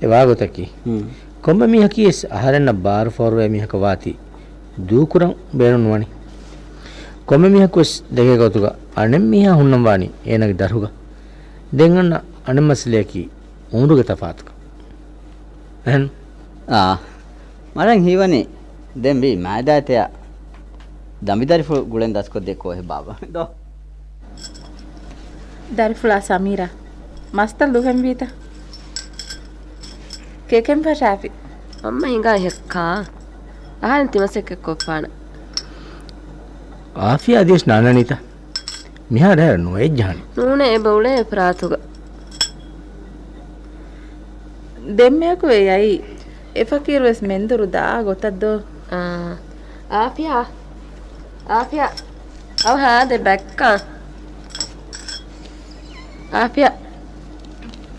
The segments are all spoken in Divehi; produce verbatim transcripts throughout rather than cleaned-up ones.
އެ ވާގޮތަކީ، ކޮންމެ މީހަކީ ވެސް އަހަރެންނަށް ބާރު ފޯރުވޭ މީހަކަށް ވާތީ ދޫކުރަން ބޭނުން ނުވަނީ. ކޮންމެ މީހަކު ވެސް ދެކޭ ގޮތުގަ އަނެއް މީހާ ހުންނަން ވާނީ އޭނާގެ ދަރުހުގަ. ދެން އަންނަ އަނެއް މައްސަލަޔަކީ އުމުރުގެ ތަފާތުކަން. އެހެން؟ އާ، މަރަން ހީވަނީ ދެން ވީ މާތް ދާތެޔާ ދަނބި ދަރިފުޅު ގުޅެން ދަސްކޮށްދޭ ކޯހެއް ބާބާ. ދޯ. ދަރިފުޅާ ސަމީރާ، މަސްތައް ލުހެންވީތަ؟ ކެކެން ފަށާފި. މަންމަ ހިނގާ ހެއްކާ؟ އަހަރެން ތިމަސެއްކެއް ކޮށްފާނަ. އާފިޔާ އަދިވެސް ނާންނަނީތަ؟ މިހާރު އެހެރަ ނުވެއްޖަހަނީ. ނޫނޭ އެބަ އުޅޭ އެފަރާތުގަ. ދެންމެއަކު އެ އައީ. އެ ފަޤީރު ވެސް މެންދުރު ދާ ގޮތަށް ދޯ؟ އާ. އާފިޔާ. އާފިޔާ. އަވަހާ ދެ ބައްކާ. އާފިޔާ.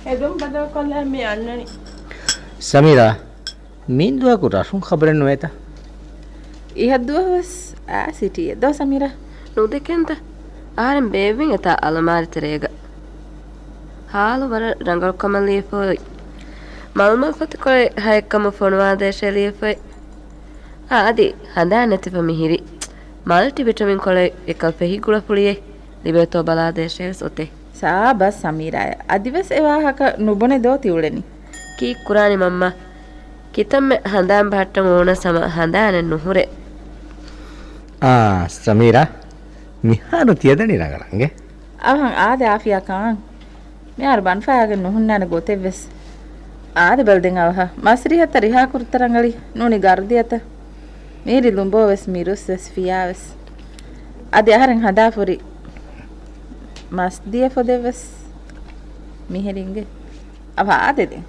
އެދުން ބަދަލުކޮށްލާ މި އަންނަނީ. ސަމީރާ، މިއިން ދުވަހަކު ރަށުން ޚަބަރެއް ނުވޭތަ؟ އިހަށް ދުވަހު ވެސް އާ ސިޓީއެއް ދޯ ސަމީރާ؟ ނުދެކެންތަ؟ އަހަރެން ބޭއްވިން އެތާ އަލަމާރި ތެރޭގަ. ހާލު ވަރަށް ރަނގަޅު ކަމަށް ލިޔެފައި. މަލްމަލްފަތިކޮޅެއް ހައެއްކަމަށް ފޮނުވާދޭށޭ ލިޔެފައި. އާ، އަދި ހަނދާން ނެތިފަ މިހިރި. މަލްޓި ވިޓަމިން ކޮޅެއް އެކަލް ފެހި ގުޅަފުޅިއެއް ލިބޭތޯ ބަލާދޭށޭ ވެސް އޮތޭ. ސާބަސް ސަމީރާއެ. އަދިވެސް އެ ވާހަކަ ނުބުނެ ދޯ ތިއުޅެނީ؟ ކީއްކުރާނީ މަންމާ؟ ކިތަންމެ ހަނދާން ބަހައްޓަން އޯނަސް ހަމަ ހަނދާނެއް ނުހުރޭ. އާ، ސަމީރާ، މިހާރު ތިޔަދަނީ ރަނގަޅަށް އިނގޭ. އަވަހަށް އާދެ އާފިޔާ ކާން. މިހާރު ބަންފަޔާގެން ނުހުންނާނެ ގޮތެއްވެސް. އާދެ ބަލަ ދެން އަވަހަށް. މަސްރިހަތަށް ރިހާ ކުރުތަ ރަނގަޅީ؟ ނޫނީ ގަރުދިޔަތަ؟ މީރި ލުނބޯ ވެސް މިރުސް ވެސް ފިޔާ ވެސް. އަދި އަހަރެން ހަނދާފުރި މަސް ދިޔަ ފޮދެއް ވެސް މިހިރި އިނގޭ. އަވަހަށް އާދެ ދެން.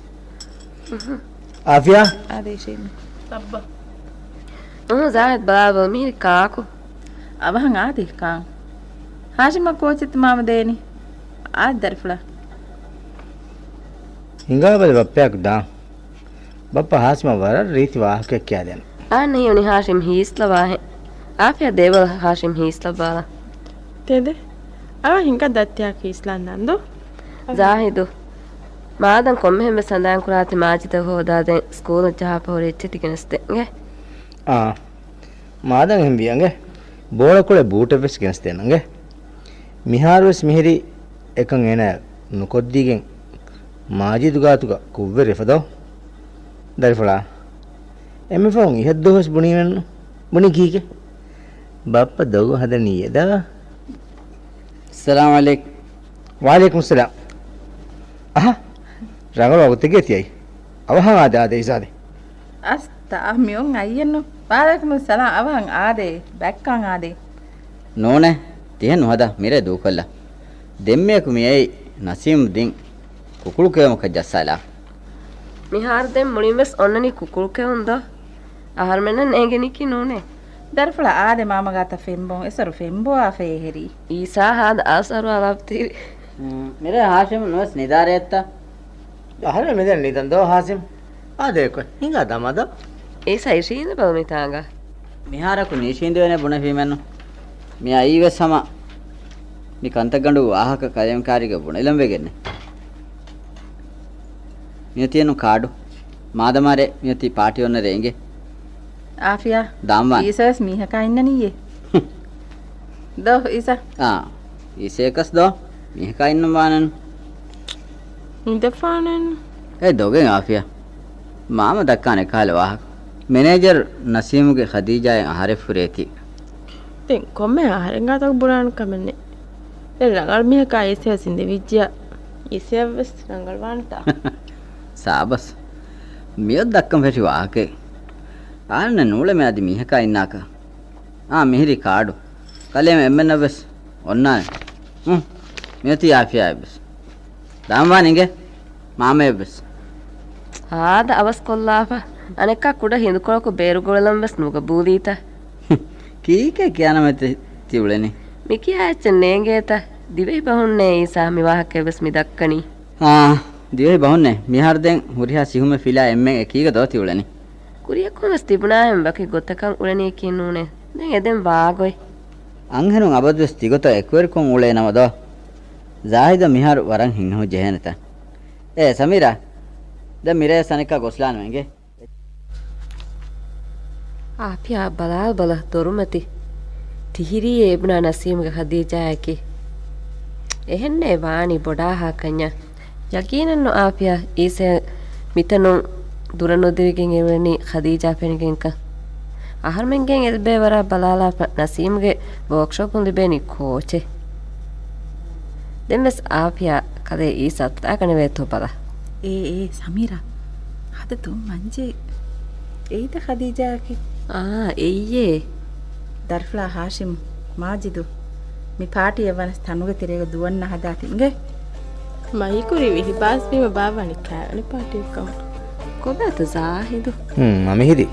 އާފިޔާ. އާދެ ޝީމް. އައްބާ. އުނހު ޒާހިދް ބަލާބަލަ މިހިރި ކާކު؟ އަވަހަށް އާދެ ކާން. ހާޝިމަށް ކޯޗެއްތަ މާމަ ދޭނީ؟ އާދެ ދަރިފުޅާ. ހިނގާބަލަ ބައްޕަޔާއެކު ދާން. ބައްޕަ ހާޝިމަށް ވަރަށް ރީތި ވާހަކައެއް ކިޔާދޭނަން. އާން ހީވަނީ ހާޝިމް ހީސްލަވާހެން. އާފިޔާ ދޭބަލަ ހާޝިމް ހީސްލައްވާލަން. ތެދެއް. އަވަހަށް ހިނގާ ދައްތިއާ ހީސްލާން ނަންދު. ޒާހިދު. މާދަން ކޮންމެހެން ވެސް ހަނދާން ކުރާތި މާޖިދަށް ހޯދާދޭން ސްކޫލަށް ޖަހާފަ ހުރި އެއްޗެތި ގެނެސްދޭން އިނގޭ. އާ. މާދަން އެހެން ވިޔަނގެ. ބޯޅަކުޅެ ބޫޓެއް ވެސް ގެނެސްދޭނަންގެ. މިހާރުވެސް މިހިރީ އެކަން އޭނާ ނުކޮށްދީގެން މާޖިދު ގާތުގަ ކުށްވެރިވެފަ ދޯ؟ ދަރިފުޅާ، އެންމެ ފަހުން އިހަށްދުވަހުވެސް ބުނީމެއްނު. ބުނީ ކީކޭ؟ ބައްޕަ ދޮގު ހަދަނީ އެދާ. އައްސަލާމު ޢަލައިކުމް. ވަޢަލައިކުމުއްސަލާމް. އަހަ، ރަނގަޅު ވަގުތެއްގަ ތިއައީ. އަވަހަށް އާދެ، އާދެ އިސާދެ. އަސްތާ، މިއޮން އައްޔެއްނު. ވަޢަލައިކުމުއްސަލާމް، އަވަހަށް އާދޭ، ބައްކަން އާދޭ. ނޫނޭ، ތިހެން ނުހަދާ، މިރޭ ދޫކޮށްލާ. ދެންމެއަކު މިއައީ ނަސީމް ދިން ކުކުޅު ކެއުމަކަށް ޖައްސާލާ. މިހާރު ދެން މުޅިން ވެސް އޮންނަނީ ކުކުޅު ކެއުން ދޯ؟ އަހަރުމެންނަށް ނޭނގެނީކީ ނޫނޭ. ދަރިފުޅާ އާދެ މާމަގާތަށް ފެންބޯން، އެސޮރު ފެންބޯވާފައޭ ހެރީ. އީސާ ހާދަ އަސަރު އަލާފްތީރި. މިރޭ ހާޝިމް ނުވެސް ނިދާރޭތަ؟ އަހަރެން މިދެން ނިދަން ދޯ ހާޝިމް؟ އާދެ އެކޮށް ހިނގާ ދަމާ ދޯ. އީސާ އިށީނދެ ބަލަ މިތާނގަ. މިހާރަކު ނީށީނދެވޭނެ ބުނެފީމެއްނު. މި އައީވެސް ހަމަ މި ކަންތައްގަނޑު ވާހަކަ ކަލޭމެން ކާރީގަ ބުނެލަން ވެގެންނެ. މިއޮތީނު ކާޑު. މާދަމާރޭ މިއޮތީ ޕާޓީ އޮންނަރޭ އިނގޭ. އާފިޔާ. ދާންވާން. އީސާވެސް މީހަކާ އިންނަނީއޭ. ދޯ އީސާ. އާ. އީސޭކަސް ދޯ. މީހަކާ އިންނަން ވާނެން. އިނދެފާނެން. އޭ ދޮގެއް އާފިޔާ. މާމަ ދައްކާނެ ކަހަލަ ވާހަކަ. މެނޭޖަރު ނަސީމުގެ ޚަދީޖާއަށް އަހަރެއް ފުރޭތީ. ދެން ކޮންމެ އަހަރެން ގާތަކު ބުނާނެ ކަމެއް ނެތް. ދެން ރަނގަޅު މީހަކާ އީސޭ ވެސް އިނދެވިއްޖިއްޔާ އީސޭއަށް ވެސް ރަނގަޅުވާނެތާ. ސާބަސް. މިއޮތް ދައްކަން ފެށި ވާހަކައެއް. އާންނަ ނޫޅެމޭ އަދި މީހަކާ އިންނާކަށް. އާ މިހިރީ ކާޑު. ކަލޭމެން އެންމެންނަށް ވެސް އޮންނާނެ. ހުން. މިއޮތީ އާފިޔާއެއް ވެސް. ދާންވާން އިނގޭ. މާމައެއް ވެސް. ހާދަ އަވަސް ކޮށްލާފަ. އަނެއްކާ ކުޑަ ހިނދުކޮޅަކު ބޭރުގުޅެލަން ވެސް ނުގަބޫލީތަ؟ ކީކޭ ކިޔާނަމޭ ތި، ތި އުޅެނީ؟ މި ކިޔާ އެއްޗެއް ނޭނގޭތަ؟ ދިވެހި ބަހުންނޭ އީސާ މި ވާހަކައެއް ވެސް މި ދައްކަނީ. އާ، ދިވެހި ބަހުންނޭ. މިހާރު ދެން ހުރިހާ ސިހުމެއް ފިލާ އެންމެން އެކީގަ ދޯ ތި އުޅެނީ؟ ކުރިއަކުން ވެސް ތިބުނާހެން ވަކި ގޮތަކަށް އުޅެނީކީ ނޫނޭ. ދެން އެދެން ވާގޮތް. އަންހެނުން އަބަދުވެސް ތިގޮތަށް އެކުވެރިކޮށް އުޅޭ ނަމަ ދޯ. ޒާހިދަށް މިހާރު ވަރަށް ހިތްހަމަ ޖެހޭނެތަ؟ އޭ ސަމީރާ. ދެން މިރޭ ސަނިކާ ގޮސްލާނަމޭ އިނގޭ. އާފިޔާ ބަލާ ބަލަ ދޮރުމަތި ތިހިރީ އޭބުނާ ނަސީމްގެ ޚަދީޖާއަކީ. އެހެންނޭ ވާނީ ބޮޑާހާ ކަންޏާ. ޔަގީނެއްނު އާފިޔާ އީސަ މިތަނުން ދުރަ ނުދިވިގެން އެރުވެނީ ޚަދީޖާ ފެނިގެންކަން. އަހަރުމެންގެ އެއްބޭ ވަރާ ބަލާލާފަ ނަސީމްގެ ވޯކްޝޮޕުން ލިބޭނީ ކޯޗެއް. ދެންވެސް އާފިޔާ ކަލޭ އީސަ އަތުލާގަނެވޭތޯ ބަލާ. އޭ އޭ ސަމީރާ. ހަދަ ދުން މަންޖެ. އެއީތަ ޚަދީޖާއަކީ؟ އާ އެއްޔޭ. ދަރިފުޅާ ހާޝިމް، މާޖިދު. މި ޕާޓީއަށް ވަނަސް ތަނުގެ ތެރޭގަ ދުވަން ނަހަދާތި އިނގޭ. މައިކުރި ވިހި ބާސްވީމަ ބާވަނި ކާވެނި ޕާޓީއެއްކަމު. ކޮބާތަ ޒާހިދު؟ ހުން، މަ މިހިރީ.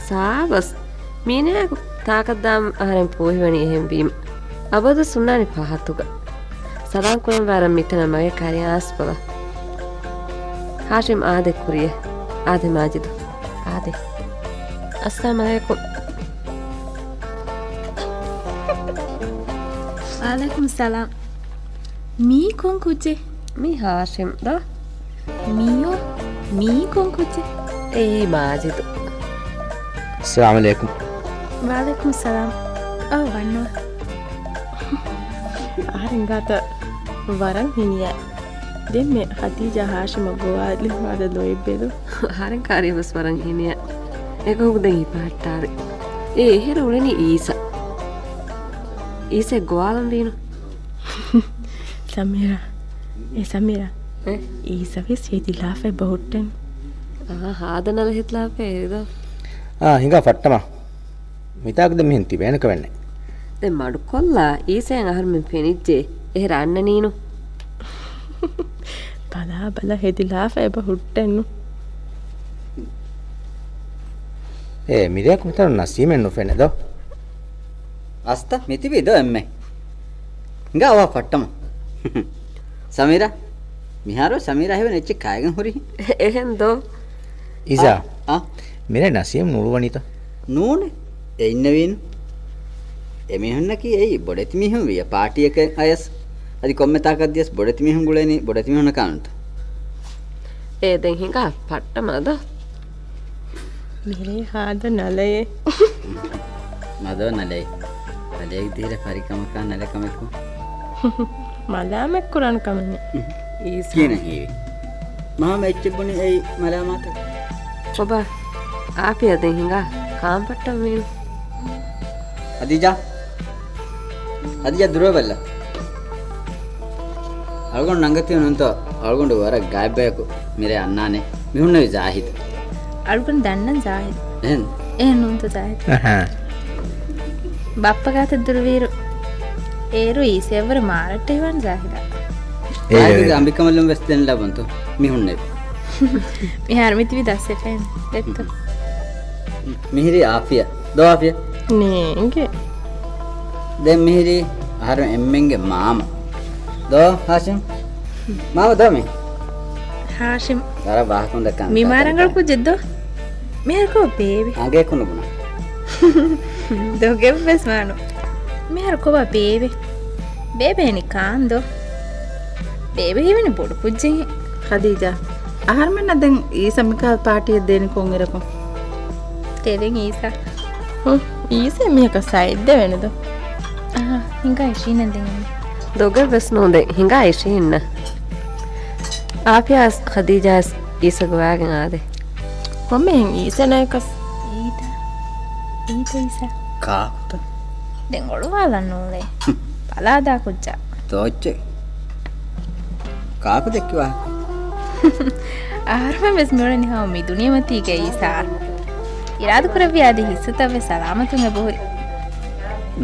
ސާބަސް. މީނަޔާގެ ތާކަށްދާން އަހަރެން ފޫހިވަނީ އެހެން ވީމަ. އަބަދު ސުންނާނި ފަހަތުގަ. ސަލާމް ކުރަން ވާރަށް މިތަނަށް މަގޭ ކަރިއާސް ބަލަ. ހާޝިމް އާދެ ކުރިޔަށް. އާދެ މާޖިދު. އާދެ. އައްސަލާމް އަލައިކުމް. ވައަލައިކުމް ސަލާމް. މީ ކޮން ކުއްޖެއް؟ މީ ހާޝިމް ދޯ؟ މީއޯ؟ މީ ކޮން ކުއްޖެއް؟ އެއީ މާޖިދު. އައްސަލާމް އަލައިކުމް. ވައަލައިކުމް ސަލާމް. އައު ވަންނަ. އަހަރެން ގާތަށް ވަރަށް ހިނިއައި. ދެންމެ ޚަދީޖާ ހާޝިމަށް ގޮވާލި ހާދަ ލޯތްބެލު. އަހަރެން ކާރިޔަށް ވެސް ވަރަށް ހިނިއައި. އެކަމަކު ދެން ހިފަހައްޓާލި. އޭ އެހެރަ އުޅެނީ އީސަ. އީސަ ގޮވާލަން ވީނު. ސަމީރާ. އޭ ސަމީރާ. އޭ؟ އީސަ ވެސް ހެދިލާފަ އެބަ ހުއްޓެން. އާ، ހާދަ ނަލަ ހެދިލާފަ އެރިދޯ. އާ، ހިނގާ ފައްޓަމާ. މިތާކު ދެން މިހެން ތިބޭނެ ކަމެއް ނެތް. ދެން މަޑުކޮށްލާ އީސައަށް އަހަރުމެން ފެނިއްޖެ. އެހެރަ އަންނަނީނު. ބަލާ ބަލަ ހެދިލާފަ އެބަ ހުއްޓެއްނު. އޭ މިރޭކު މިތަނު ނަސީމެއް ނުފެނެ ދޯ. އަސްތަ މިތިބީ ދޯ އެންމެ. ހިނގާ އަވާ ފައްޓަމަ. ސަމީރާ. މިހާރު ސަމީރާ ހެވެން އެއްޗެއް ކާގެން ހުރި. އެހެން ދޯ. އީސާ. އާ، އާ. މިރޭ ނަސީމް ނުޅުވަނީތަ؟ ނޫނޭ. އެ އިންނެވީނު. އެމީހުންނަކީ އެއީ ބޮޑެތި މީހުން ވިޔަ ޕާޓީއަކަށް އަޔަސް. އަދި ކޮންމެ ތާކަށް ދިޔަސް ބޮޑެތި މީހުން ގުޅޭނީ ބޮޑެތި މީހުންނަކާނުތަ؟ އޭ ދެން ހިނގާ ފައްޓަމަ ދޯ. މިރޭ ހާދަ ނަލައޭ. މަދޯ ނަލައެއް. ނަލައެއް ދިހިރެ ފަރިކަމަކާ ނަލަކަމެއްކު. މަލާމަތްކުރާނެ ކަމެއް ނެތް. އީސާ. ކިހިނެއް ހީވި؟ މަހަމަ އެއްޗެއް ބުނި އެއީ މަލާމާތެއް. ކޮބާ؟ އާފިޔާ ދެން ހިނގާ ކާން ފައްޓަން ވީނު. ހަދީޖާ. ހަދީޖާ ދުރުވެބައްލަ. އަޅުގަނޑު ނަންގަތީ ނޫންތޯ؟ އަޅުގަނޑު ވަރަށް ގާތްބަޔަކު މިރޭ އަންނާނެ. މި ހުންނެވި ޒާހިދު. އަޅުގަނޑު ދަންނަން ޒާހިދު. އެހެން. އެހެން ނޫންތޯ ޒާހިދު؟ އަހާ. ބައްޕަ ގާތަށް ދުރުވިއިރު އޭރު އީސަ އެއްވަރު މާރައްޓެހިވާން ޒާހިދާ. އޭ. ޒާހިދުގެ އަނބިކަނބަލުން ވެސް ދެން ލަބުންތޯ؟ މި ހުންނެވި. މިހާރު މިތިބީ ދަސްވެފައެއް ދެއްތޯ. މިހިރީ އާފިޔާ. ދޯ އާފިޔާ. ނޭނގެ. ދެން މިހިރީ އަހަރު އެންމެންގެ މާމަ. ދޯ ހާޝިމް. މާމަ ދޯ މި. ހާޝިމް. ވަރަށް ވާހަކަ ހުން ދައްކާ މި މާ ރަނގަޅު ކުއްޖެއް ދޯ. މިހާރު ކޮބާ ބޭބެ؟ އަނގަޔަކު ނުބުނާ. ދޮގެއްވެސް ވާނު. މިހާރު ކޮބާ ބޭބެ؟ ބޭބެ އިނީ ކާން ދޯ؟ ބޭބެ ހީވަނީ ބޮޑު ކުއްޖެއް. ޚަދީޖާ، އަހަރުމެންނަށް ދެން އީސަ މިކާ ޕާޓީއަށް ދޭނީ ކޮންއިރަކުން؟ ތެދެން އީސަ. ހުން، އީސަ މީހަކަށް ސައިޑް ދެވޭނެ ދޯ. އަހާ، ހިނގާ އިޝީން ދެން. ދޮގެއް ވެސް ނޫން ދެން ހިނގާ އިޝީން. އާފިޔާ ޚަދީޖާ އީސަ ގޮވާގެން އާދެ. ކޮންމެހެން އީސަ ނައިކަސް. އީތަ. އީތަ އީސަ. ކާކުތަ؟ ދެން އޮޅުވާލަން ނޫޅޭ. ބަލާދާ ކުއްޖާ. ތޯއްޗެއް. ކާކު ދެއްކި ވާހަކަ؟ އަހަރުމެން ވެސް މިއުޅެނީ ހަމަ މި ދުނިޔެމަތީގަ އީސާ. އިރާދަކުރެއްވި އަދި ހިއްސުތައް ވެސް ސަލާމަތުން އެބަހުރި.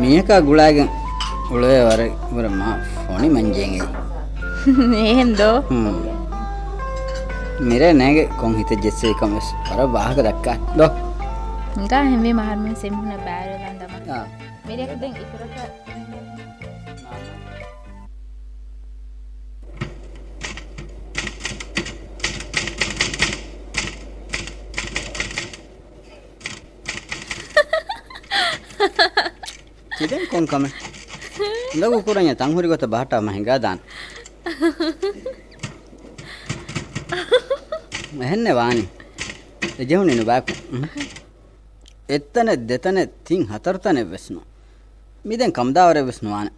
މީހަކާ ގުޅާގެން އުޅޭ ވަރަށް ވަރަށް މާ ފޮނި މަންޖެއިން އެއީ. އެހެން ދޯ؟ ހުން. މިރޭ ނޭނގެ ކޮން ހިތެއް ޖެއްސެވި ކަމަށް ވެސް ވަރަށް ވާހަކަ ދައްކާ. ދޯ؟ ހިނގާ ހެންވީމަ އަހަރުމެން ސެމިހުނަށް ބައިވެރިވެލަން ދަމާ. އާ. މިރޭ ދެން އިތުރަކަށް. ތިދެން ކޮން ކަމެއް؟ އުނދަގޫ ކުރަންޏާ ތަން ހުރި ގޮތަށް ބަހައްޓާ މަ ހިނގާ ދާން. އެހެންނެއް ވާނީ. އެ ޖެހުނީ ނުބާކު. އުނހު. އެއްތަނެއް ދެތަނެއް ތިން ހަތަރު ތަނެއް ވެސް ނޫން. މި ދެން ކަމުދާވަރެއް ވެސް ނުވާނެ.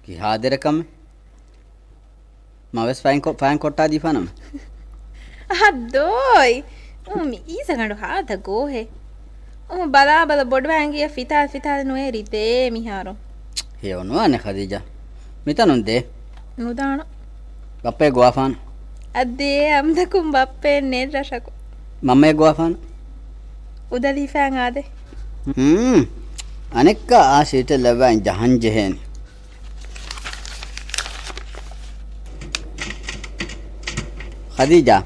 ކިހާ ދެރަ ކަމެއް؟ މަވެސް ފައިން ކޮ-، ފައިން ކޮއްޓާ ދީފާނަމެ. އަހަ ދޯއި. އު، މި އީސަ ގަނޑު ހާދަ ގޯހޭ. އު، ބަލާ ބަލަ ބޮޑުވާން ގިޔަ ފިތާ ފިތާ ނުއެރި ދޭ މިހާރު. ހެޔޮ ނުވާނެ ޚަދީޖާ. މިތަނުން ދޭ. ނުދާނަ. ބައްޕައެއް ގޮވާފާނަ. އަދޭ އަމްދަކުން ބައްޕައެއް ނެތް ރަށަކު. މަންމައެއް ގޮވާފާނަ. އުދަލީފާން އާދޭ. ހުން. އަނެއްކާ އާ ސީޓެއް ލައްވާއިން ޖަހަން ޖެހޭނެ. ޚަދީޖާ،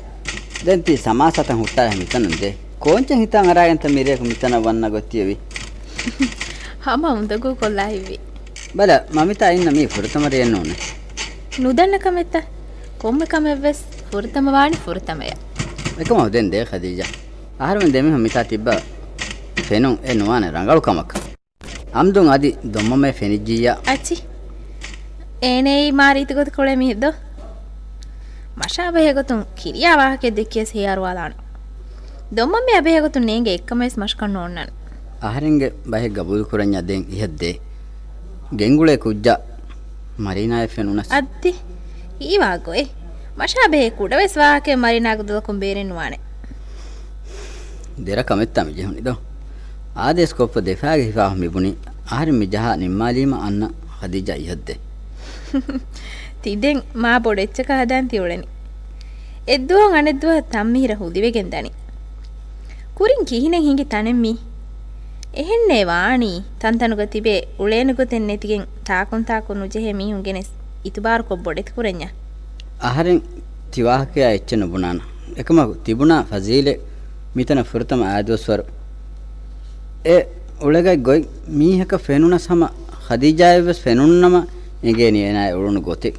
ދެން ތި ސަމާސާތައް ހުއްޓާލާ މިތަނުން ދޭ. ކޯންޗެއް ހިތަށް އަރާގެންތަ މިރޭގަ މިތަނަށް ވަންނަ ގޮތް ތިޔަވީ؟ ހަމަ އުނދަގޫ ކޮށްލާ ހިތްވީ. ބަލަ، މަމިތާ އިންނަ މީ ފުރަތަމަ ރެއެއް ނޫނޭ. ނުދަންނަ ކަމެއްތަ؟ ކޮންމެ ކަމެއްވެސް ފުރަތަމަ ވާނީ ފުރަތަމަޔަށް. އެކަމަށް ދެން ދޭ ޚަދީޖާ. އަހަރުމެން ދެމީހުން މިތާ ތިއްބަ ފެނުން އެ ނުވާނެ ރަނގަޅު ކަމަކަށް. އަމްދުން އަދި ދޮންމަމޭ ފެނިއްޖިއްޔާ. އައްޗި. އޭނައީ މާ ރީތި ގޮތަކަށް އުޅޭ މީހެއް ދޯ؟ މަށާ ބެހޭ ގޮތުން ކިރިޔާ ވާހަކައެއް ދެއްކިޔަސް ހޭއަރުވާލާނެ. ދޮންމަމޭ އަބެހޭ ގޮތުން ނޭނގެ އެއްކަމެއްވެސް މަށަކަށް ނޯންނާނެ. އަހަރެންގެ ބަހެއް ގަބޫލު ކުރަންޏާ ދެން އިހަށް ދޭ. ގެންގުޅޭ ކުއްޖާ މަރީނާއަށް ފެނުނަސް. އައްދި، ހީވާ ގޮތް. މަށާ ބެހޭ ކުޑަވެސް ވާހަކައެއް މަރީނާގެ ދުލަކުން ބޭރެއް ނުވާނެ. ދެރަ ކަމެއްތާ މި ޖެހުނީ ދޯ؟ އާދޭސް ކޮށްފަ ދެފާގެ ހިފާހު މި ބުނީ. އަހަރެން މި ޖަހާ ނިންމާލީމަ އަންނަ ޚަދީޖާ އިހަށްދޭ. ތި ދެން މާ ބޮޑު އެއްޗަކަށް ހަދާން ތި އުޅެނީ. އެއްދުވަހު އަނެއްދުވަހަށް ތަންމިހިރަ ހުލިވެގެން ދަނީ. ކުރިން ކިހިނެއް ހިނގި ތަނެއް މީ؟ އެހެންނޭ ވާނީ، ތަންތަނުގަ ތިބޭ އުޅޭނެ ގޮތެއް ނެތިގެން ތާކުން ތާކު ނުޖެހޭ މީހުން ގެނެސް އިތުބާރުކޮށް ބޮޑެތި ކުރަންޏާ. އަހަރެން ތި ވާހަކަޔާ އެއްޗެއް ނުބުނާނަ. އެކަމަކު ތިބުނާ ފަޒީލެއް މިތަނަށް ފުރަތަމަ އާދުވަސްވަރު އެ އުޅެގަތް ގޮތް މީހަކަށް ފެނުނަސް ހަމަ ޚަދީޖާއެއްވެސް ފެނުނުނަމަ އެނގޭނީ އޭނާއަށް އުޅުނު ގޮތެއް.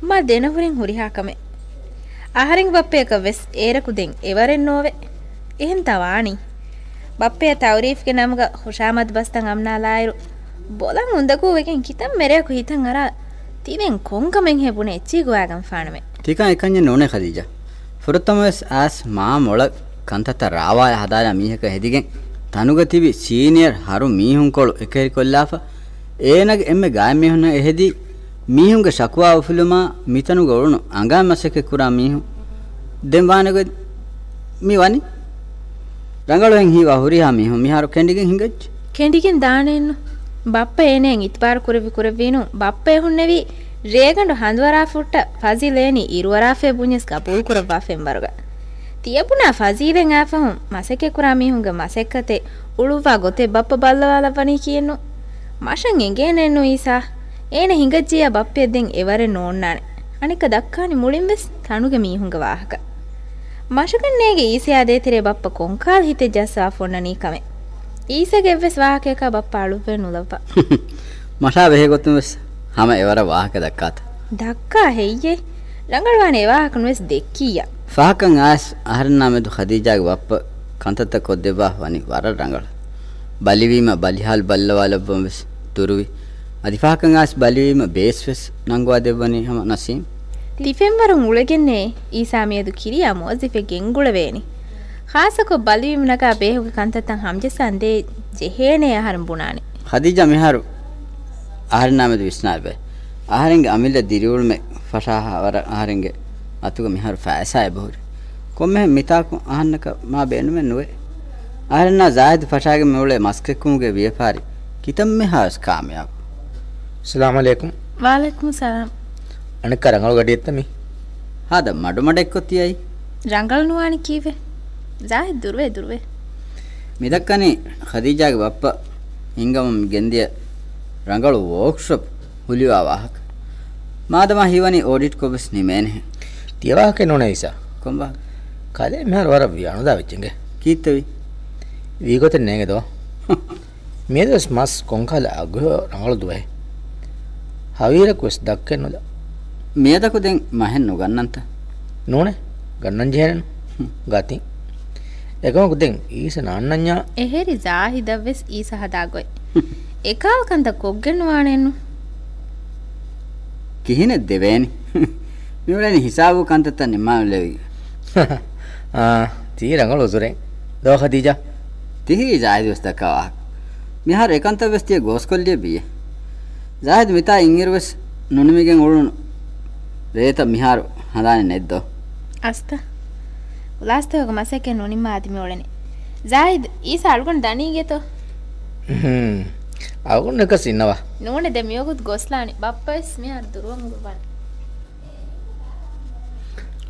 މާ ދެނަހުރިން ހުރިހާ ކަމެއް. އަހަރެންގެ ބައްޕަޔަކަށްވެސް އޭރަކު ދެން އެވަރެއް ނޯވެ. އެހެންތާ ވާނީ؟ ބައްޕަޔަށް ތައުރީފްގެ ނަމުގަ ޚުޝާމަދު ބަސްތައް އަމްނާލާއިރު، ބޮލަށް އުނދަގޫވެގެން ކިތަންމެ ރެއަކު ހިތަށް އަރާ، ތިވެން ކޮންކަމެއްހޭ ބުނެ އެއްޗިހި ގޮވާގެންފާނަމޭ. ތިކަން އެކަންޏެއް ނޫނޭ ޚަދީޖާ. ފުރަތަމަވެސް އައިސް މާ މޮޅަށް ކަންތައްތައް ރާވާލާ ހަދާލާ މީހަކަށް ހެދިގެން، ތަނުގަ ތިބި ސީނިއަރ ހަރު މީހުންކޮޅު އެކައިރިކޮށްލާފަ، އޭނާގެ އެންމެ ގާތް މީހުންނަށް އެހެދި މީހުންގެ ޝަކުވާ އުފުލުމާ މިތަނުގަ އުޅުނު އަނގައިން މަސައްކަތް ކުރާ މީހުން ދެން ވާނެގޮތް މި ވަނީ. ރަނގަޅުހެން ހީވާ ހުރިހާ މީހުން މިހާރު ކެނޑިގެން ހިނގައްޖެ. ކެނޑިގެން ދާނެއެއްނު. ބައްޕަ އޭނައަށް އިތުބާރު ކުރެއްވި ކުރެއްވީނު. ބައްޕަ އެ ހުންނެވީ ރޭގަނޑު ހަނދުއަރާ ފުއްޓަ ފަޒިލް އޭނި އިރުއަރާފޭ ބުންޏަސް ގަބޫލު ކުރައްވާފައިން ވަރުގަ. ތިޔަބުނާ ފަޒީލެއް އާފަހުން މަސައްކަތްކުރާ މީހުންގެ މަސައްކަތެއް އުޅުއްވާ ގޮތެއް ބައްޕަ ބައްލަވާލައްވަނީ ކިއެއްނު. މަށަށް އެނގޭނެއްނު އީސާ. އޭނަ ހިނގައްޖިއްޔާ ބައްޕަޔަށް ދެން އެވަރެއް ނޯންނާނެ. އަނެއްކާ ދައްކާނީ މުޅިންވެސް ތަނުގެ މީހުންގެ ވާހަކަ. މަށަކަށް ނޭނގެ އީސަޔާ ދޭތެރޭ ބައްޕަ ކޮންކަހަލަ ހިތެއް ޖައްސާފަ އޮންނަނީ ކަމެއް. އީސަގެ އެއްވެސް ވާހަކަޔަކާ ބައްޕަ އަޅުއްވައެއް ނުލައްވާ. މަށާ ބެހޭގޮތުންވެސް ހަމަ އެވަރަށް ވާހަކަ ދައްކާތަ؟ ދައްކާ ހެއްޔޭ؟ ރަނގަޅުވާނެ އެވާހަކަ ނުވެސް ދެއްކިއްޔާ. ފަހަކަށް އައިސް އަހަރެންނާ މެދު ޚަދީޖާގެ ބައްޕަ ކަންތައްތައް ކޮށްދެއްވާފަ ވަނީ ވަރަށް ރަނގަޅަށް. ބަލިވީމަ ބަލިހާލު ބައްލަވާލައްވަން ވެސް ދުރުވި. އަދި ފަހަކަށް އައިސް ބަލިވީމަ ބޭސް ވެސް ނަންގަވާ ދެއްވަނީ ހަމަ ނަސީމް. ތި ފެންވަރުން އުޅެގެންނޭ އީސާ މިއަދު ކިރިޔާ މުވައްޒަފެއް ގެންގުޅެވޭނީ. ޚާއްޞަކޮށް ބަލިވީމަ ނަގާ ބޭހުގެ ކަންތައްތައް ހަމަޖައްސާން ދޭ ޖެހޭނޭ އަހަރެން ބުނާނެ. ޚަދީޖާ މިހާރު އަހަރެންނާ މެދު ވިސްނާލަބައި. އަހަރެންގެ އަމިއްލަ ދިރިއުޅުމެއް ފަށާހާ ވަރަށް އަހަރެންގެ އަތުގަ މިހާރު ފައިސާ އެބަހުރި. ކޮންމެހެން މިތާކު އަހަންނަކަށް މާ ބޭނުމެއް ނުވޭ. އަހަރެންނާ ޒާހިދު ފަށާގެން މިއުޅޭ މަސްކެއްކުމުގެ ވިޔަފާރި ކިތަންމެހާވެސް ކާމިޔާބު. ސަލާމް އަލައިކުމް. ވަޢަލައިކުމު ސަލާމް. އަނެއްކާ ރަނގަޅު ގަޑިއެއްތަ މީ؟ ހާދަ މަޑުމަޑެއްކޮށް ތިއައީ. ރަނގަޅު ނުވާނީ ކީއްވެ؟ ޒާހިދު ދުރުވޭ ދުރުވޭ. މިދައްކަނީ ޚަދީޖާގެ ބައްޕަ ހިންގަމުން ގެންދިޔަ ރަނގަޅު ވޯކްޝޮޕް ހުލިވާ ވާހަކަ. މާދަމާ ހީވަނީ އޯޑިޓްކޮށްވެސް ނިމޭނެހެން. ތިޔަ ވާހަކައެއް ނޫނޭ އީސާ. ކޮން ވާހަކަ؟ ކަލޭ މިހާރު ވަރަށް ވިޔަ އަނުދާ ވެއްޖެނގެ. ކީއްތަވީ؟ ވީގޮތެއް ނޭނގެ ދޯ. މިއަދުވެސް މަސް ކޮންކަހަލަ އަގުހެޔޮ ރަނގަޅު ދުވަހެއް. ހަވީރަކުވެސް ދައްކައެއް ނުލާ. މިއަދަކު ދެން މަހެއް ނުގަންނަންތަ؟ ނޫނޭ. ގަންނަން ޖެހޭނެނު. ހުން. ގަތިން. އެކަމަކު ދެން އީސަ ނާންނަންޏާ. އެހެރީ ޒާހިދަށްވެސް އީސަ ހަދާ ގޮތް. އެކަހަލަ ކަންތައް ކޮށްގެން ނުވާނެއެއްނު. ކިހިނެއް ދެވޭނީ؟ މިއުޅެނީ ހިސާބު ކަންތައްތައް ނިންމާލެވިގެން. އާ، ތީ ރަނގަޅު އުޒުރެއް. ދޯ ޚަދީޖާ؟ ތިހީ ޒާހިދު ވެސް ދައްކާ ވާހަކަ. މިހާރު އެކަންތައް ވެސް ތިޔަ ގޯސްކޮށްލިޔަ ބީއެއް. ޒާހިދު މިތާ އިންއިރު ވެސް ނުނިމިގެން އުޅުނު ރޭތައް މިހާރު ހަނދާނެއް ނެތްދޯ؟ އަސްތަ. ކްލާސްތަކުގެ މަސައްކަތް ނުނިމާ އަދި މިއުޅެނީ. ޒާހިދު، އީސާ އަޅުގަނޑު ދަނީގެތޯ؟ ހުން. އަޅުގަނޑު އެކަސް އިންނަވާ. ނޫނެ ދެ މިވަގުތު ގޮސްލާނީ. ބައްޕަ ވެސް މިހާރު ދުރުވަން ހުރުވާނެ.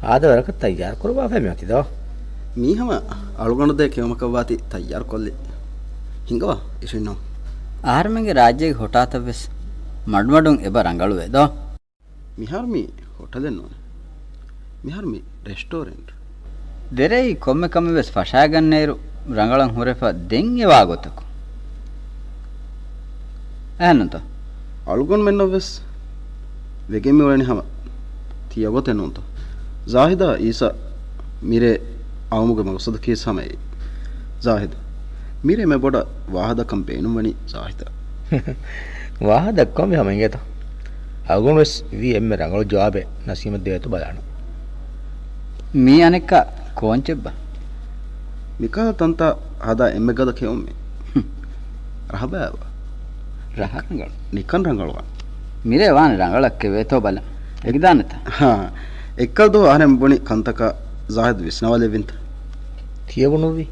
އާދަވަރަކަށް ތައްޔާރު ކުރައްވާފައި މިއޮތީ ދޯ؟ މީ ހަމަ އަޅުގަނޑު ދޭ ކެއުމަކަށްވާތީ ތައްޔާރު ކޮށްލި. ހިނގަވާ އިށީންނޯ. އަހަރެމެންގެ ރާއްޖޭގެ ހޮޓާތައް ވެސް މަޑުމަޑުން އެބަ ރަނގަޅުވޭ ދޯ؟ މިހާރު މީ ހޮޓަލެއް ނޫނޭ. މިހާރު މީ ރެސްޓޯރެންޓް. ދެރައީ ކޮންމެ ކަމެއް ވެސް ފަށާގަންނައިރު ރަނގަޅަށް ހުރެފަ ދެން އެ ވާގޮތަކު. އެހެންނުތަ؟ އަޅުގަނޑުމެންނަށް ވެސް ވެގެން މިއުޅެނީ ހަމަ ތިޔަ ގޮތެއް ނޫންތަ؟ ޒާހިދާ އީސާ މިރޭ އައުމުގެ މަގްސަދަކީ ހަމަ އެއީ. ޒާހިދު، މިރޭ މެ ބޮޑަށް ވާހަދަކަން ބޭނުންވަނީ ޒާހިދަށް. ވާހަ ދައްކަމުން ހަމަ އިނގޭތަ؟ އަޅުގަނޑު ވެސް ވީ އެންމެ ރަނގަޅު ޖަވާބެއް ނަސީމަށް ދޭތޯ ބަލާނަން. މީ އަނެއްކާ ކޯންޗެއްބާ؟ މިކަހަލަ ތަންތާ ހަދާ އެންމެ ގަދަ ކެއުމެއް. ރަހަބާބާ. ރަހަ ރަނގަޅު. ނިކަން ރަނގަޅުވާނެ. މިރޭ ވާނެ ރަނގަޅަށް ކެވޭތޯ ބަލަން. އެގިދާނެތަ؟ ހާ. އެއްކަލަ ދުވަހު އަހަރެން ބުނި ކަންތަކާ ޒާހިދު ވިސްނަވާލެއްވިންތަ؟ ތިޔަ ބުނުއްވީ؟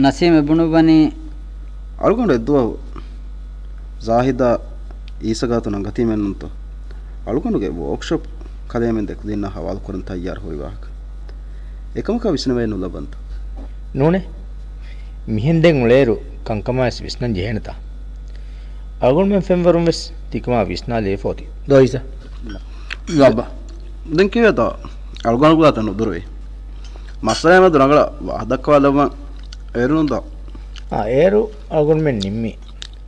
ނަސީމެ ބުނުއްވަނީ. އަޅުގަނޑު އެއްދުވަހު ޒާހިދާ އީސަ ގާތު ނަންގަތީމެއްނުންތޯ؟ އަޅުގަނޑުގެ ވޯކްޝޮޕް ކަލޭމެން ދެކުދިންނާ ހަވާލުކުރަން ތައްޔާރު ހުރި ވާހަކަ. އެކަމަކާ ވިސްނަވައެއް ނުލައްވަންތަ؟ ނޫނޭ. މިހެން ދެން އުޅޭއިރު ކަންކަމާވެސް ވިސްނަން ޖެހޭނެތާ؟ އަޅުގަނޑުމެން ފެންވަރުން ވެސް ތިކަމާ ވިސްނާލެވިފަ އޮތީ. ދޯ އީސާ؟ ލައްބަ. ދެން ކީއްވެތޯ؟ އަޅުގަނޑު ގާތަށް ނުދުރުވި. މައްސަލައާ މެދު ރަނގަޅަށް ވާހަ ދައްކަވާލައްވަން އޭރުނުންތޯ؟ އާ، އޭރު އަޅުގަނޑުމެން ނިންމީ.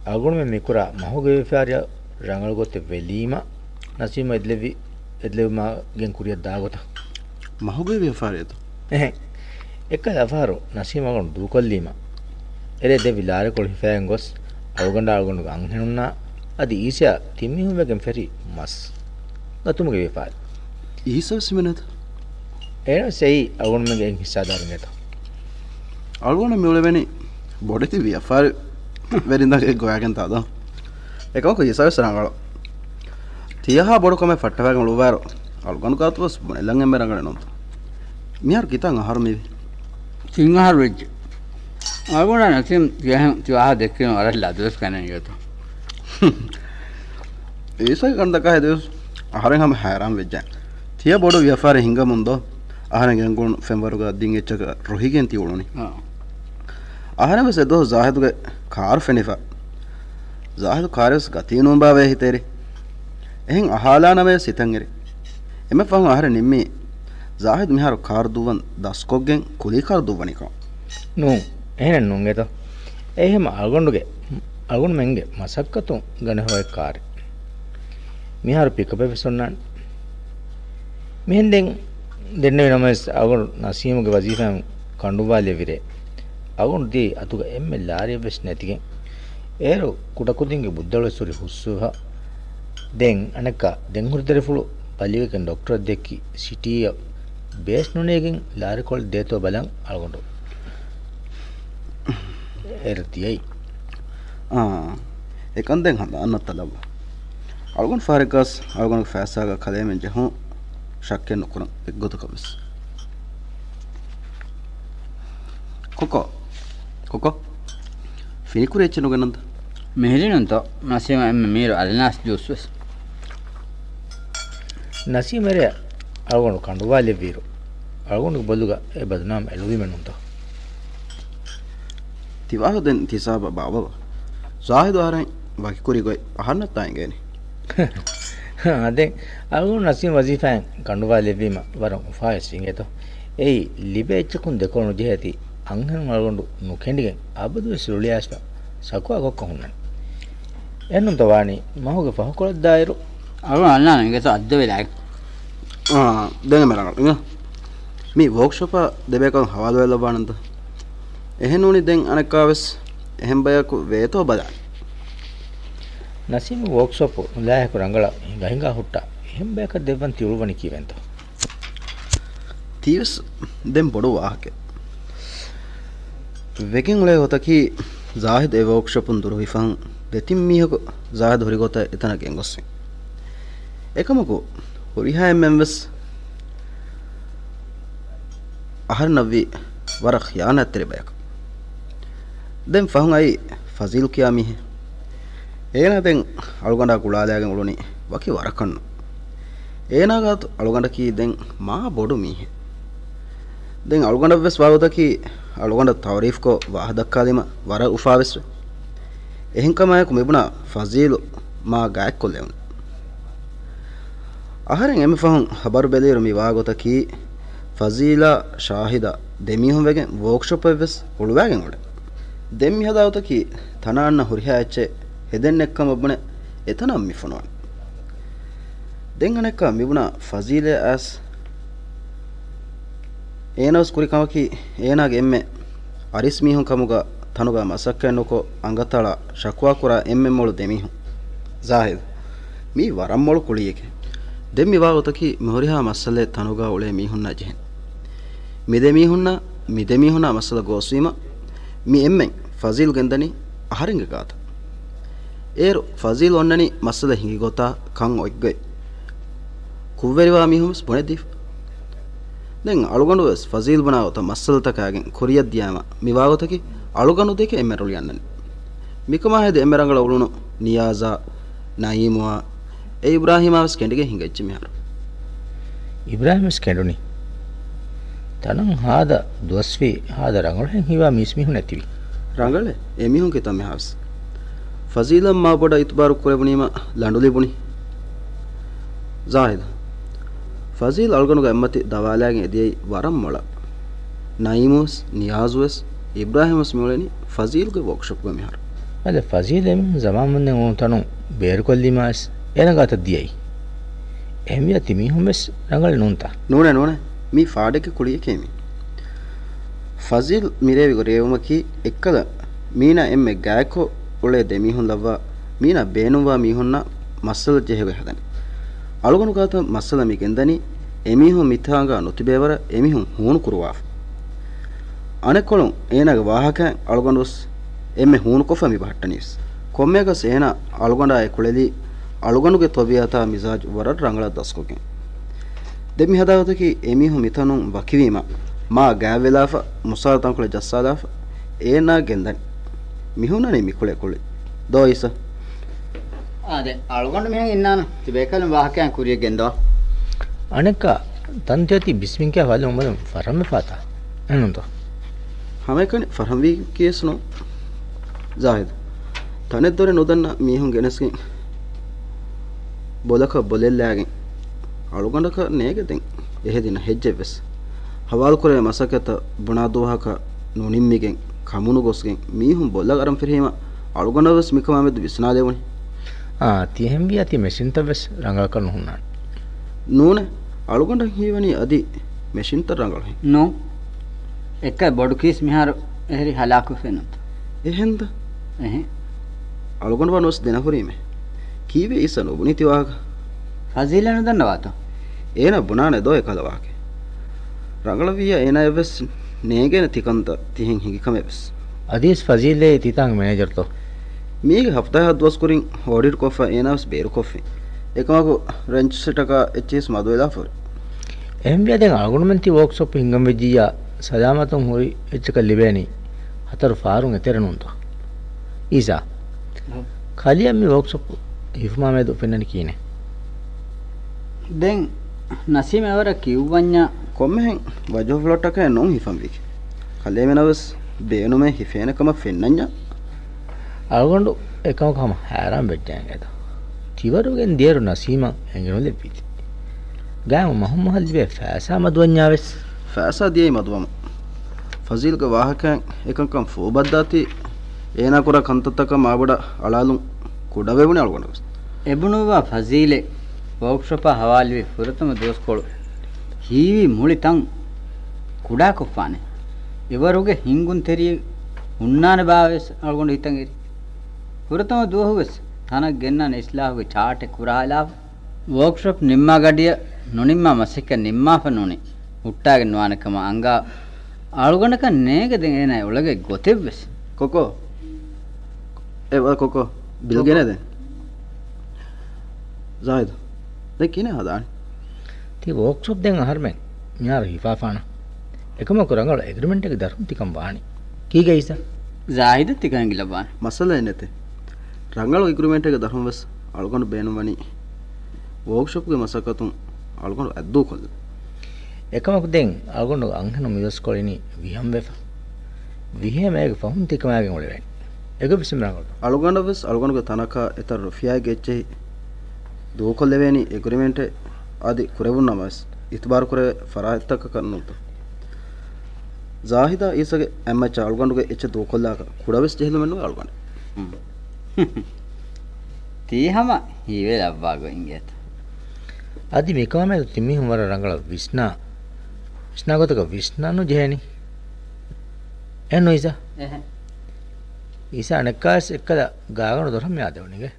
އަޅުގަނޑުމެން މިކުރާ މަހުގެ ވިޔަފާރިއަށް ރަނގަޅު ގޮތެއް ވެލީމަ، ނަސީމަށް އެދިލެއްވި، އެދިލެއްވުމާ ގެން ކުރިއަށް ދާ ގޮތަށް. މަހުގެ ވިޔަފާރިއެއްތަ؟ އެހެން. އެއްކަލަ އަފާރު ނަސީމް އަޅުގަނޑު ދޫކޮށްލީމަ، އެރޭ ދެއްވި ލާރިކޮޅު ހިފައިގެން ގޮސް، އަޅުގަނޑާ އަޅުގަނޑުގެ އަންހެނުންނާ އަދި އީސަޔާ ތިން މީހުން ވެގެން ފެށި މަސް ގަތުމުގެ ވިޔަފާރި. އީސަ ވެސް ހިމެނޭތަ؟ އޭނަ ވެސް އެއީ އަޅުގަނޑުމެންގެ އެއް ހިއްސާދާރު އިނގޭތަ؟ އަޅުގަނޑަށް މިއުޅެވެނީ ބޮޑެތި ވިޔަފާރި ވެރިންދާގެ ގޮވާގެން ތާދޯ. އެކަމަކު އީސަ ވެސް ރަނގަޅު. ތިޔަހާ ބޮޑު ކަމެއް ފައްޓަވާގެން އުޅުއްވާއިރު، އަޅުގަނޑު ގާތު ވެސް ބުނެލަން އެންމެ ރަނގަޅެއް ނޫންތަ؟ މިހާރު ކިތައް އަހަރު މިވީ؟ ތިން އަހަރު ވެއްޖެ. އަޅުގަނޑާ ނަސީމް ތިޔަހެން ތި ވާހަ ދެއްކީމަ ވަރަށް ލަދުވެސް ކަނެ އިނގޭތޯ. އީސަގެ ކަންތަކާ ހެދިވެސް އަހަރެން ހަމަ ހައިރާން ވެއްޖެ. ތިޔަ ބޮޑު ވިޔަފާރި ހިނގަމުން ދޯ؟ އަހަރެން ގެންގުޅުނު ފެންވަރުގަ ދިން އެއްޗަކަށް ރުހިގެން ތި އުޅުނީ. އާ. އަހަރެން ވެސް އެދުވަހު ޒާހިދުގެ ކާރު ފެނިފަ. ޒާހިދު ކާރެއް ވެސް ގަތީ ނޫންބާ ވޭ ހިތޭރި. އެހެން އަހާލާނަމޭ ވެސް ހިތަށް އެރި. އެންމެ ފަހުން އަހަރެން ނިންމީ ޒާހިދު މިހާރު ކާރު ދުއްވަން ދަސްކޮށްގެން ކުލީ ކާރު ދުއްވަނީކަން. ނޫން. އެހެނެއް ނޫންގެތޯ. އެއީ ހަމަ އަޅުގަނޑުގެ، އަޅުގަނޑުމެންގެ މަސައްކަތުން ގަނެފައި ކާރެއް. މިހާރު ޕިކަޕެއް ވެސް އޮންނާނެ. މިހެން ދެން ދެންނެވި ނަމަވެސް އަޅުގަނޑު ނަސީމުގެ ވަޒީފާއިން ކަނޑުވާލެއްވިރޭ، އަޅުގަނޑު ދިޔައީ އަތުގަ އެންމެ ލާރިއެއް ވެސް ނެތިގެން. އޭރު ކުޑަކުދިންގެ ބުއްދަޅު ވެސް ހުރި ހުސްވެފަ. ދެން އަނެއްކާ ދެން ހުރި ދަރިފުޅު ބަލިވެގެން ޑޮކްޓަރަށް ދެއްކި ސިޓީއަށް ބޭސް ނުނޭގެން ލާރިކޮޅެއް ދޭތޯ ބަލަން އަޅުގަނޑު އޭރަށް ދިޔައީ. އާ، އެކަން ދެން ހަނދާން ނައްތަލައްވާ. އަޅުގަނޑު ފަހަރެއްގަސް އަޅުގަނޑުގެ ފައިސާގަ ކަލޭމެން ޖެހުން ޝައްކެއް ނުކުރަން އެއްގޮތަކަށް ވެސް. ކޮކޯ، ކޮކޯ، ފިނިކުރި އެއްޗެއް ނުގެންނަންތަ؟ މިހިރީނުންތޯ ނަސީމަށް އެންމެ މީރު އަނަނާސް ޖޫސް ވެސް. ނަސީމް އެރެއަށް އަޅުގަނޑު ކަނޑުވާލެއްވިއިރު، އަޅުގަނޑުގެ ބޮލުގަ އެ ބަދުނާމް އެޅުވީމެއްނުންތޯ؟ ތިވާހަކަ ދެން ތިސާބަ ބާބަބަ. ޒާހިދު އަހަރެން ވަކިކުރި ގޮތް އަހަންނަށްތާ އެނގޭނީ. އާދެ، އަޅުގަނޑު ނަސީމް ވަޒީފާއިން ކަނޑުވާލެއްވީމަ ވަރަށް އުފާވެސް އިނގޭތޯ. އެއީ ލިބޭ އެއްޗަކުން ދެކޮޅު ނުޖެހޭތީ، އަންހެނުން އަޅުގަނޑު ނުކެނޑިގެން އަބަދުވެސް ރުޅިއައިސްފަ ޝަކުވާ ކޮށްކޮށް ހުންނަނީ. އެހެންނުންތަ ވާނީ މަހުގެ ފަހުކޮޅަށްދާއިރު؟ އަޅުގަނޑު އަންނާނެ އިނގޭތޯ އައްދެވިލާ. އާ، ދެން އެންމެ ރަނގަޅު. އިނގޭ. މި ވޯކްޝޮޕަށް ދެބޭކަލުން ހަވާލުވެލައްވާނަންތަ؟ އެހެންނޫނީ ދެން އަނެއްކާވެސް އެހެން ބަޔަކު ވޭތޯ ބަލާނަން. ނަސީމް ވޯކްޝޮޕު ނުލާހިކު ރަނގަޅަށް ހިނގަ ހިނގާ ހުއްޓާ އެހެން ބަޔަކަށް ދެއްވަން ތި އުޅުއްވަނީ ކީއްވެންތޯ؟ ތީވެސް ދެން ބޮޑު ވާހަކައެއް. ވެގެން އުޅޭ ގޮތަކީ، ޒާހިދު އެ ވޯކްޝޮޕުން ދުރުހިފަހުން ދެތިން މީހަކު ޒާހިދު ހުރި ގޮތަށް އެތަނަށް ގެންގޮސްފި. އެކަމަކު، ހުރިހާ އެންމެންވެސް އަހަރެންނަށްވީ ވަރަށް ޚިޔާނާތްތެރި ބަޔަކު. ދެން ފަހުން އައީ ފަޒީލް ކިޔާ މީހެއް. އޭނާ ދެން އަޅުގަނޑާ ގުޅާލާގެން އުޅުނީ ވަކި ވަރަކަށްނު. އޭނާ ގާތު އަޅުގަނޑަކީ ދެން މާ ބޮޑު މީހެއް. ދެން އަޅުގަނޑަށްވެސް ވާގޮތަކީ އަޅުގަނޑަށް ތައުރީފްކޮށް ވާހަ ދައްކާލީމަ ވަރަށް އުފާވެސްވޭ. އެހެންކަމާއެކު މިބުނާ ފަޒީލު މާ ގާތްކޮށްލެވުނު. އަހަރެން އެންމެ ފަހުން ހަބަރު ބެލިއިރު މި ވާގޮތަކީ، ފަޒީލާ ޝާހިދާ ދެމީހުން ވެގެން ވޯކްޝޮޕެއްވެސް ހުޅުވާގެން އުޅެ. ދެން މި ހަދާ ގޮތަކީ ތަނާ އަންނަ ހުރިހާ އެއްޗެއް ހެދެން ނެތްކަމަށް ބުނެ އެތަނަށް މި ފޮނުވަން. ދެން އަނެއްކާ މިބުނާ ފަޒީލޭ އައިސް އޭނަވެސް ކުރި ކަމަކީ، އޭނާގެ އެންމެ އަރިސް މީހުން ކަމުގަ ތަނުގަ މަސައްކަތް ނުކޮށް، އަނގަތަޅާ ޝަކުވާ ކުރާ އެންމެ މޮޅު ދެމީހުން. ޒާހިދު، މީ ވަރަށް މޮޅު ކުޅިއެކޭ. ދެން މި ވާގޮތަކީ، މި ހުރިހާ މައްސަލައެއް ތަނުގަ އުޅޭ މީހުންނާ ޖެހެން. މި ދެމީހުންނާ، މި ދެމީހުންނާ މައްސަލަ ގޯސްވީމަ، މި އެންމެން ފަޒީލް ގެންދަނީ އަހަރެންގެ ގާތަށް. އޭރު ފަޒީލް އޮންނަނީ މައްސަލަ ހިނގި ގޮތާ ކަން އޮތްގޮތް ކުށްވެރިވާ މީހުން ވެސް ބުނެދީފަ. ދެން އަޅުގަނޑު ވެސް ފަޒީލް ބުނާ ގޮތަށް މައްސަލަތަކާގެން ކުރިއަށް ދިޔާމަ، މި ވާގޮތަކީ އަޅުގަނޑު ދެކެ އެންމެ ރުޅި އަންނަނީ. މިކަމާ ހެދި އެންމެ ރަނގަޅަށް އުޅުނު ނިޔާޒާ، ނައީމުއާ، އެ އިބްރާހީމާ ވެސް ކެނޑިގެން ހިނގައްޖެ މިހާރު. އިބްރާހީމް ވެސް ކެނޑުނީ. ތަނަށް ހާދަ ދުވަސްވީ، ހާދަ ރަނގަޅުހެން ހީވާ މީސްމީހުން ނެތިވި. ރަނގަޅޭ، އެމީހުން ކިތަންމެހާވެސް. ފަޒީލަށް މާ ބޮޑަށް އިތުބާރު ކުރެވުނީމަ ލަނޑު ލިބުނީ. ޒާހިދު. ފަޒީލް އަޅުގަނޑުގެ އެއްމަތި ދަވާލާގެން އެދިޔައީ ވަރަށް މޮޅަށް. ނައީމުވެސް، ނިޔާޒުވެސް، އިބްރާހީމްވެސް މިއުޅެނީ ފަޒީލްގެ ވޯކްޝޮޕްގަ މިހާރު. އަދި ފަޒީލް އެމީހުން ޒަމާން ވަންދެން އުޅުނު ތަނުން ބޭރުކޮށްލީމާވެސް އޭނަ ގާތަށް ދިޔައީ. އެހެންވިޔާ ތި މީހުން ވެސް ރަނގަޅެއް ނޫންތަ؟ ނޫނޭ، ނޫނޭ. މީ ފާޑެއްގެ ކުޅިއެކޭ މީ. ފަޒީލް މިރޭވި ރޭވުމަކީ އެއްކަލަ މީނާ އެންމެ ގާތްކޮށް އުޅޭ ދެމީހުން ލައްވާ، މީނާ ބޭނުންވާ މީހުންނާ މައްސަލަ ޖެހިގޮތް ހަދަނީ. އަޅުގަނޑު ގާތަށް މައްސަލަ މި ގެންދަނީ އެމީހުން މިތާނގާ ނުތިބޭވަރަށް އެމީހުން ހޫނު ކުރުވާފަ. އަނެއްކޮޅުން އޭނާގެ ވާހަކައިން އަޅުގަނޑުވެސް އެންމެ ހޫނުކޮށްފަ މި ބަހައްޓަނީވެސް. ކޮންމެއަކަސް އޭނާ އަޅުގަނޑާ އެކުޅެލީ އަޅުގަނޑުގެ ތަބީއަތާ މިޒާޖު ވަރަށް ރަނގަޅަށް ދަސްކޮށްގެން. ދެން މި ހަދާ ގޮތަކީ އެމީހުން މިތަނުން ވަކިވީމަ، މާ ގާތްވެލާފަ، މުސާރަ ތަންކޮޅެއް ޖައްސާލާފަ، އޭނާ ގެންދަނީ. މި ހުންނަނީ މި ކުޅޭ ކުޅި. ދޯ އީސާ؟ އާދެ، އަޅުގަނޑު މިހެން އިންނާނަން. ތި ބޭކަލުން ވާހަކައިން ކުރިޔަށް ގެންދަވާ. އަނެއްކާ، ތަންތި އޮތީ ބިސްމިން ކިޔާ ފަލުން އުމަލުން ފަރަންވެފާތާ؟ އެހެންތޯ؟ ހަމައެކަނި ފަރަންވީ ކޭސް ނޫން. ޒާހިދު، ތަނެއް ދޮރެއް ނުދަންނަ މީހުން ގެނެސްގެން، ބޮލަކަށް ބޮލެއްލާގެން، އަޅުގަނޑަކަށް ނޭގެ ދެން އެހެދި ނަހެއްޖެއްވެސް. ހަވާލުކުރެވޭ މަސައްކަތަށް ބުނާ ދުވަހަކަށް ނުނިންމިގެން، ކަމުނުގޮސްގެން، މީހުން ބޮލަށް އަރަން ފިރިހީމަ، އަޅުގަނޑަށްވެސް މިކަމާ މެދު ވިސްނާލެވުނީ. އާ، ތި އެހެންވިޔާ ތި މެޝިންތައްވެސް ރަނގަޅަކަށް ނުހުންނާނެ. ނޫނޭ، އަޅުގަނޑަށް ހީވަނީ އަދި މެޝިންތައް ރަނގަޅުހެން. ނޫން. އެއްކަލަ ބޮޑު ކީސް މިހާރު އެހެރީ ހަލާކުވެފައެއް ނޫންތަ؟ އެހެންތަ؟ އެހެން. އަޅުގަނޑު ވަންވެސް ދެނަހުރީމޭ. ކީއްވެ އީސާ ނުބުނީ ތި ވާހަކަ؟ ފަޒީލާ ނުދަންނަވާތޯ؟ އޭނާ ބުނާނެ ދޯ އެކަލަ ވާހަކަ. ރަނގަޅަށްވިއްޔާ އޭނާޔަށްވެސް ނޭނގޭނެ ތިކަންތައް ތިހެން ހިނގި ކަމެއްވެސް. އަދިވެސް ފަޒީލޭ ތިތާނގެ މެނޭޖަރތޯ؟ މީގެ ހަފްތާ ހަތް ދުވަސް ކުރިން އޮޑިޓް ކޮށްފަ އޭނާވެސް ބޭރުކޮށްފި. އެކަމަކު ރެންޗް ސެޓަކާ އެއްޗިސް މަދުވެލާފަ ހުރި. އެހެންވިޔާ ދެން އަޅުގަނޑުމެން ތި ވޯކްޝޮޕް ހިންގަން ވެއްޖިއްޔާ ސަލާމަތުން ހުރި އެއްޗަކަށް ލިބޭނީ ހަތަރު ފާރުން އެތެރެ ނޫންތޯ؟ އީސާ. ކަލެއަށް މި ވޯކްޝޮޕް ހިފުމާ މެދު ފެންނަނީ ކިހިނެއް؟ ދެން ނަސީމް އެވަރަށް ކިޔުއްވަންޏާ. ކޮންމެހެން ވަޖުހަފުޅަށްޓަކައެއް ނޫން ހިފަންވީކީ. ކަލޭމެނަށްވެސް ބޭނުމެއް ހިފޭނެ ކަމަށް ފެންނަންޏާ. އަޅުގަނޑު އެކަމަކު ހަމަ ހައިރާން ވެއްޖެ އިނގޭތޯ. ތިވަރުގެން ދިޔައިރު ނަސީމަށް އެނގިނުލެއްވީތީ. ގާތް މަހުން މަހަށް ލިބޭ ފައިސާ މަދުވަންޏާވެސް. ފައިސާ ދިޔައީ މަދުވަމުން. ފަޒީލްގެ ވާހަކައިން އެކަންކަން ފޫބައްދާތީ، އޭނާ ކުރާ ކަންތައްތަކަށް މާބޮޑަށް އަޅާލުން ކުޑަވެވުނީ އަޅުގަނޑުވެސް. އެބުނުއްވާ ފަޒީލެއް ވޯކްޝޮޕާ ހަވާލުވި ފުރަތަމަ ދުވަސްކޮޅު ހީވީ މުޅި ތަން ކުޑާކޮށްފާނެ. އެވަރުގެ ހިންގުންތެރިއެއް ހުންނާނެ ބާވެސް އަޅުގަނޑު ހިތަށް އެރި. ފުރަތަމަ ދުވަހުވެސް ތަނަށް ގެންނަން އިސްލާހުގެ ޗާޓެއް ކުރާލާފަ. ވޯކްޝޮޕް ނިންމާ ގަޑިއަށް ނުނިންމާ މަސައްކަތް ނިންމާފަ ނޫނީ ހުއްޓާގެން ނުވާނެ ކަމަށް އަންގާ އަޅުގަނޑަކަށް ނޭނގެ ދެން އޭނާ އުޅެގެ ގޮތެއްވެސް. ކޮކޯ. އެ ވަ ކޮކޯ. ބިލް ކޮކޯ. ގެނޭ ދެން. ޒާހިދު. ދެން ކިހިނެއް ހަދާނީ؟ ތި ވޯކްޝޮޕް ދެން އަހަރުމެން މިހާރު ހިފާފާނަ. އެކަމަކު ރަނގަޅު އެގްރިމެންޓެއްގެ ދަށުން ތިކަން ވާނީ. ކީގައި އީސާ؟ ޒާހިދު ތިކަން އެނގިލައްވާނެ. މައްސަލައެއް ނެތޭ. ރަނގަޅު އެގްރިމެންޓެއްގެ ދަށުން ވެސް އަޅުގަނޑު ބޭނުންވަނީ ވޯކްޝޮޕްގެ މަސައްކަތުން އަޅުގަނޑު އަތްދޫކޮށްލަން. އެކަމަކު ދެން އަޅުގަނޑު އަންހެނުން މިވެސް ކޮޅިނީ ވިހަންވެފަ. ވިހޭ މޭގެ ފަހުން ތިކަމާގެން އުޅެވޭނެ. އެގޮތްވެސް މި ރަނގަޅު. އަޅުގަނޑަށް ވެސް އަޅުގަނޑުގެ ތަނަކާ އެތައް ރުފިޔާއެއްގެ އެއްޗެހި ދޫކޮށްލެވޭނީ އެގްރިމެންޓެއް އަދި ކުރެވުން ނަމަވެސް، އިތުބާރު ކުރެވޭ ފަރާތްތަކަކަށް ނޫންތޯ؟ ޒާހިދާ އީސަގެ އެއްމައްޗަށް އަޅުގަނޑުގެ އެއްޗެއް ދޫކޮށްލާކަށް ކުޑަވެސް ޖެހިލުމެއް ނުވޭ އަޅުގަނޑެއް. ހުން. ތީ ހަމަ ހީވޭ ލައްވާ ގޮތް އިނގޭތަ؟ އަދި މިކަމާމެދު ތިމީހުން ވަރަށް ރަނގަޅަށް ވިސްނާ، ވިސްނާ ގޮތަކަށް ވިސްނާ ނުޖެހޭނީ. އެހެން ނޫން އީސާ؟ އެހެން. އީސާ އަނެއްކާވެސް އެއްކަލަ ގާގަނޑު ދޮރަށް މި އާދެވުނީގެ.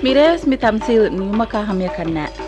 މިރޭވެސް މި ތަމްސީލް ނިމުމަކާ ހަމަޔަކަށް ނާ.